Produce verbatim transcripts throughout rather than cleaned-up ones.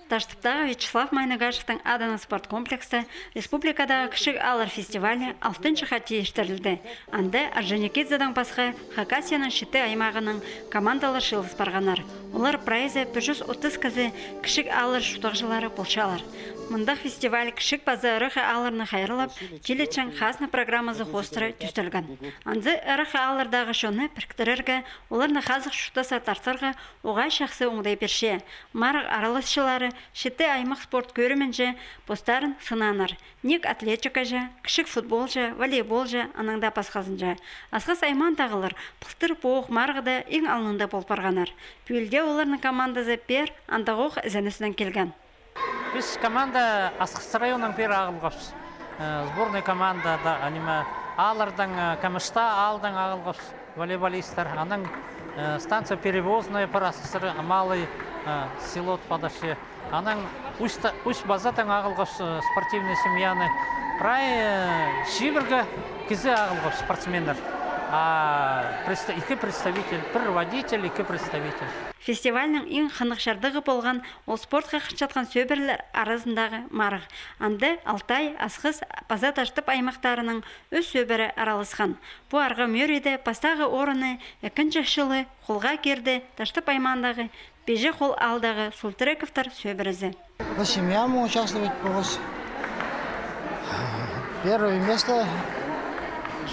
Таштыптағы Вячеслав Майнагашевтің адынаң спорт комплекста республикадағы кічіг ааллар фестивалі алтынҷы хати иртірілді. Анда Орджоникидзедаң пасха Хакасияның читі аймағының командалар чыылыс парғаннар. Олар прайзы пір чӱс отыс кізі, кічіг ааллар чуртағҷылары полчалар. Мындағ фестиваль кічіг паза ырах аалларны хайраллап, чилітчең хазна программазы хоостыра тӱзелген. Анзы ырах ааллардағы чонны піріктірерге, оларны хазых чуртасха тартарға уғаа чахсы оңдай пирче. Марығ араласчылары читі аймах спорт кӧрімінҷе постарын сынааннар. Ниик атлетикаҷа, кічіг футболҷа, волейболҷа, анаң даа пасхазынҷа. Асхыс аймаандағылар пылтыр пу ох марығда иң алнында пол парғаннар. Пӱӱл дее оларның командазы пеер андағ ох ізеністең килген. Піс команда Асхыс районнаң пеер ағылғабыс. Э, сборный команда да, аниме, ааллардаң, э, Камышта аалдаң ағылғабыс волейболисттер. Анаң, э, станция Перевозная пар, Асхыс ра-, малый, э, село Подачи. Анаң Усть-, Усть-Базадаң ағылғабыс, э, спортивный семьяны. Прай, э, чибіргі кізі ағылғабыс спортсменнер. А представ-, ікі представитель, пір водитель, ікі представитель. Фестивальның иң хынығ чардығы полған ол спортха хынчатхан сӧбірелер аразындағы марығ. Анда Алтай, Асхыс паза Таштып аймахтарының ӱс сӧбіре араласхан. Пу арғымӧрейде пастағы орынны ікінҷі чылы холға кирді Таштып аймаандағы Пеҷе Хол аалдағы Султырековтар сӧбірезі. За семьямы участвовать полғабыс. Первое место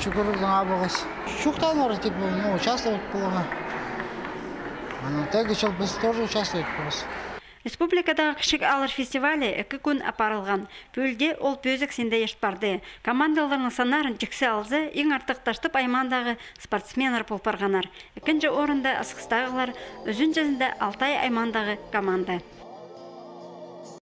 чӱгӱрігдең абылғабыс. Чоохтааннар, типа, ну, участвовать поларға. Анаң тігі чыл піс тоже участвовать полғабыс. Республикадағы кічіг ааллар фестивалі ікі кӱн апарылған. Пӱӱл дее ол пӧзік синде ирт парды. Командаларның саннарын тиксі алза, иң артых Таштып аймаандағы спортсменнер пол парғаннар. Ікінҷі орында Асхыстағылар, ӱзінҷізінде Алтай аймаандағы команда.